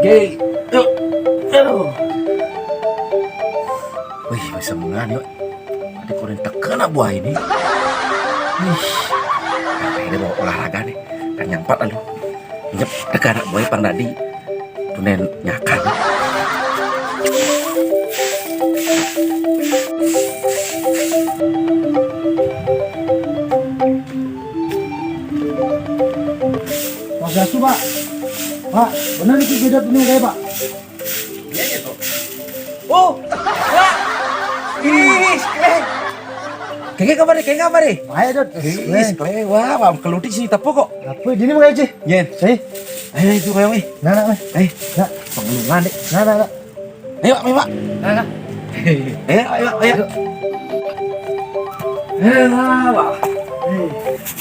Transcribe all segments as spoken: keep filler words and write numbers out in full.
Hei, yuk. Aduh. Wih, bisa mengan yuk. Tadi kurang tekan nak buah ini. Wih, apa ini bawa olahraga nih? Kan nyampat lalu. Nyep, tekan nak buah pang tadi. Tunen nyakan. Mas Yasu, Pak. Pak, bener nih beda punya kayak, Pak. Iya, iya, tuh. Oh, Pak. Ih, eh. Kengke kabar deh, kengke kabar deh. Ayo, Dot. Ih, eh. Wah, wah, kelutik sih, tepuk kok. Apa ini mau aja? Yen. Eh. Ayo, itu, ayo, eh. Nah, nah, nah. Eh, nah, pengelungan deh. Nah, nah, nah. Ayo, ayo, Pak. Nah, nah. Ayo, ayo, ayo. Ayo, Pak.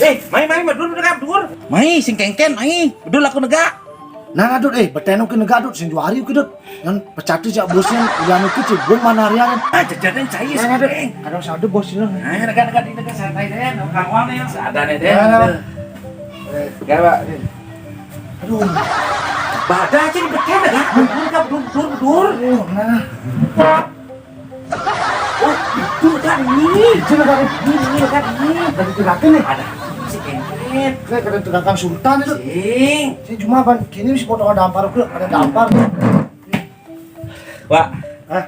Eh, mai, mai, mai, dulu, dulu, dulu. Mai, sing kengken, mai. Dulu aku negak. Nah, nah, Dut, eh, beteno ki negak, Dut, sing juari ki, Dut. Yang pecati jak bosin, yang itu cibung mana hari kan. Ah, jajanan cair, nah, nah, Dut. Kadang sadu bos ini. Nah, negak, negak, negak, santai deh, nongkrong nih, sadar deh. Nah, nah. Eh, gak, Pak. Aduh. Badan aja dibeteno, negak. Mundur, mundur, mundur, mundur. Aduh, nah. Oh, itu kan ini. Itu kan ini, ini kan ini. Dari tulakan nih. Ada apa sih, Kengket? Saya kada tulakan sultan itu. Sing. Saya cuma apa? Kini mesti potong dampar, ada dampar. Wak. Hah?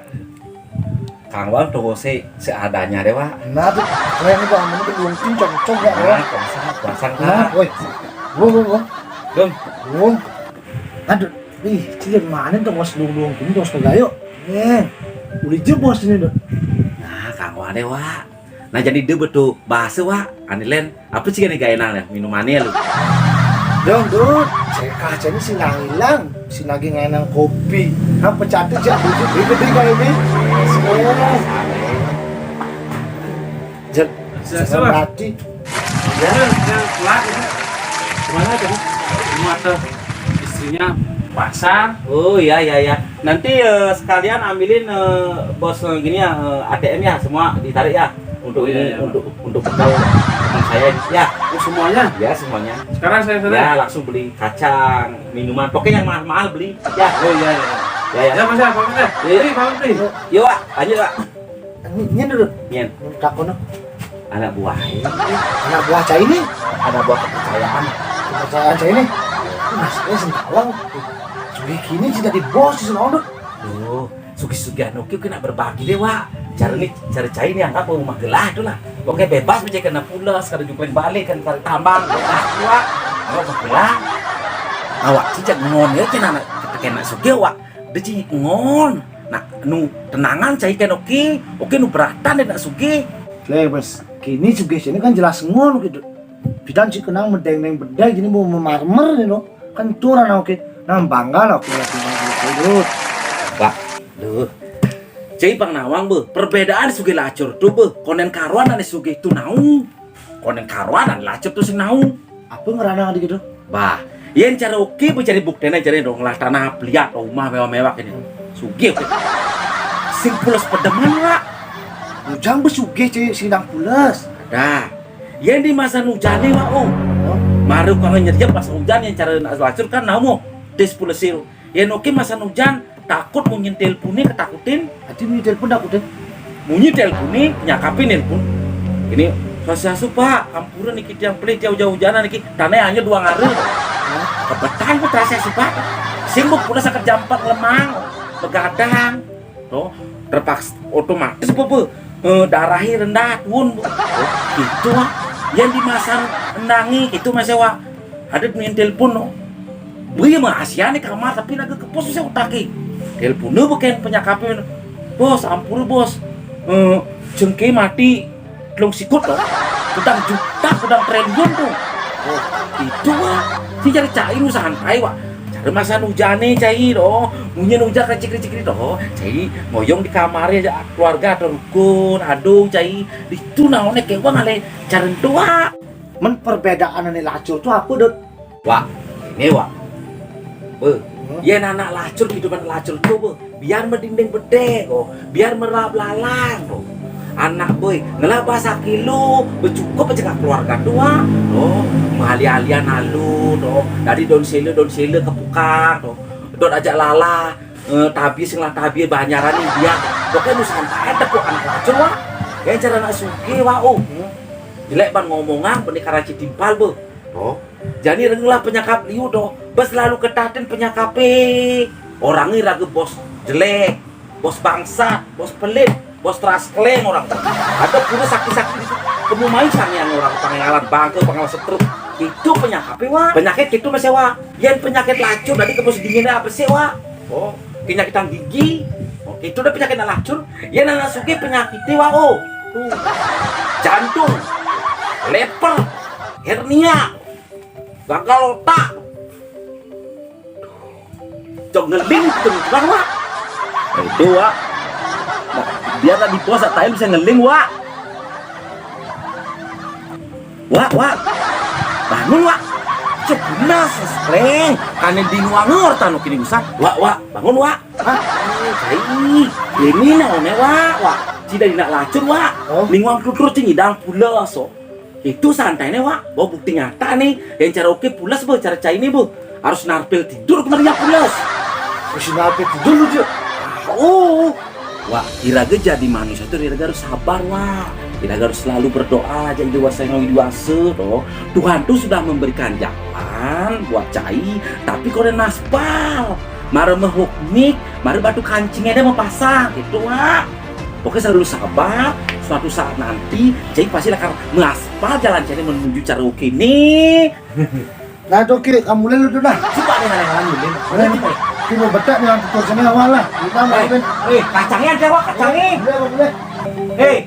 Kang Wang tuh sih seadanya deh, Wak. Nah, tuh, saya ini Bang, ini belum cincong, cong ya, nah, ya. Kuasa, kuasa, nah, woi. Wong, wong, wong. Dong. Wong. Aduh, ih, cili mana tuh bos luang-luang gini, bos pegayo. Eh, uli je bos ini, Dok. Nah, Kang Wang deh, Wak. Nah, jadi dia betul bahasa, Wak. Anilen, apa sih kena gaya nang, minumannya lu? Dong, Dut, saya kaca ini sinang hilang, sinagi ngainang kopi. Nah, pecatnya jak, Dut, gede kayak ini. Semua. Jel, Sudah, sudah. Mati. Ya, ya, kelar ini. Kemana tadi? Rumah tuh istrinya pasar. Oh, ya, ya, ya. Nanti, eh, sekalian ambilin, eh, bos, eh, gini ya, eh, A T M ya, semua ditarik ya. Untuk, oh, iya, ini, iya, untuk, untuk bekal teman saya ya. Oh, semuanya? Ya, semuanya. Sekarang saya sana. Ya, langsung beli kacang, minuman, pokoknya yang mahal-mahal beli. Ya. Oh, iya, iya. Ya, ya. Ya, Mas, ya, Pak Menteri. Iya. Ini, Pak Menteri. Yo, Wak, lanjut, Wak. Ini, ini dulu. Nyen. Takon. Anak buah. Anak buah cai ini. Anak buah kepercayaan. Kepercayaan cai ini. Mas, ini sentawang. Sudah kini jadi bos di sana, Dut. Tuh, sugi-sugi anu kiu kena berbagi deh, Wak. Cara ni, cara cai ni anggap rumah gelah tu lah. Oke, bebas macam kena pulas, kada jumpa balik, kan kada tambang, bebas tu, Wak. Anggap rumah gelah. Awak cicak ngon ya, kena nak, kena sugi, Wak. Dia cicak ngon. Nah, nu tenangan cai kan oke. Oke, nu beratan dia nak sugi. Le, bos, kini sugi sini kan jelas ngon gitu. Bidan si kenang medeng-deng bedai gini mau memarmer ni, no. Kan tu orang oke. Nah, bangga lah aku lihat ini gitu. Pak, duh. Cai pang nawang, be. Perbedaan sugi lacur tu, be. Konen karuan ane sugi tu naung. Konen karuan ane lacur tu sing naung. Apa ngerana gitu? Bah, yen cara oke, be, cari buktene, cari dong lah tanah peliat, rumah mewah-mewah ini. Sugi, oke. Sing pulas pedeman, Wak. Ujang be sugi, cai, sing nang pulas. Dah. Yen di masa ujane, Wak, oh. Maru kalau nyerjep pas ujan yang cara nak lacur kan namu. Tis pulas siu. Yen oke masa ujan, takut munyi telepone ketakutin. Ati munyi telepon takutin. Munyi telepone, nyakapin telepon. Ini, "Swastiastu, Pak, ampura niki tiang pelih tiang ujan-ujanan niki, tanah hanya dua ngare." Kebetan ku terasa suka. Sing buk pula sakit jampat lemang, begadang. Toh, terpaksa otomatis apa, Bu? Eh, darahe rendah, turun, Bu. Oh, gitu, ah. Yang dimasang nangi, gitu, Mas, Wak. Ada yang telepon, no. Bu, ya, mah, Asia nih kamar, tapi lagi ke pos, saya utaki. Telepon, no, bukan penyakapnya. "Bos, ampun, Bos. Eh, jengke mati, telung sikut, toh. Kudang juta, kudang triliun, tuh." Oh, itu, Wak. Si cari cai, lu santai, Wak. Cara masa ujane cai doh, munyin ujan kecik-kecik doh, cai ngoyong di kamare aja keluarga atau rukun, adung cai, ditu naone kewang ale cara tua. Men perbedaan ane lacur tu apa, Dot? Wak, ini, Wak. Be, hmm? Yen anak lacur, kehidupan lacur tu, be. Biar medinding bedek, oh. Biar merap lalang, oh. Anak boy, ngelah bahasa kilo, becukup aja ke keluarga tua, oh. Mahali-halian alu, oh. Dari daun sela, daun sela ke pukang, oh. Dot ajak lala, eh, tabie sing lah tabie banyaran ni dia. Pokoknya nu santai deh kok anak lacur, Wak. Yang cara anak sugih, Wak, oh. Hmm. Jelek ban ngomongan, bani karaci timpal, beh. Oh. Jani rengelah penyakap liu doh. Bes selalu ketatin penyakape. Orangnya raga bos jelek, bos bangsat, bos pelit, bos teraskleng orang tu. Ada pura sakit-sakit itu. Kamu main sangian orang pangalan bangke, pangalan setruk. Itu penyakit, Wak. Penyakit itu masih, Wak. Yang penyakit lacur tadi kamu sedingin apa sih, Wak? Oh, kenyakitan gigi. Oh, itu udah penyakit lacur. Yang anak sugih penyakitnya, Wak. Oh, tuh. Jantung, leper, hernia, gagal otak. Cok ngeling terus, Wak. Nah, itu, Wak. Nah, biar tadi bos saya bisa ngeling, Wak. Wak, Wak. Bangun, Wak. Cek pulas, Leng. Kane bingung ngerti anu kini usan. Wak, Wak, bangun, Wak. Hah? Cai. Ini naone, Wak, Wak. Cida dina lacur, Wak. Oh. Linguang tutur cing idang pulas, oh. Itu santai ne, Wak. Bawa bukti nyata nih. Yang cara oke pulas, be, cara cai ne, be. Harus narpel tidur kemarin ya pulas. Harus narpel tidur lu, Cuk. Oh. Wak, iraga jadi manusia tuh iraga harus sabar, Wak. Iraga harus selalu berdoa aja, iduasa yang iduasa, toh. Tuhan tuh sudah memberikan jalan buat cai, tapi kalau ada naspal, mara mehukmik, mara batu kancing ada mau pasang, gitu, Wak. Pokoknya selalu sabar, suatu saat nanti cai pasti akan mengaspal jalan cai menuju cara oke nih. Nah, itu oke, kamu mulai lu dulu dah. Coba deh, ngalang-ngalang dulu. Boleh, boleh. Kita betak dengan tutur sini awal lah. Kita mau Eh, eh, kacangnya ada, Wak, kacangnya. Boleh, boleh. Eh,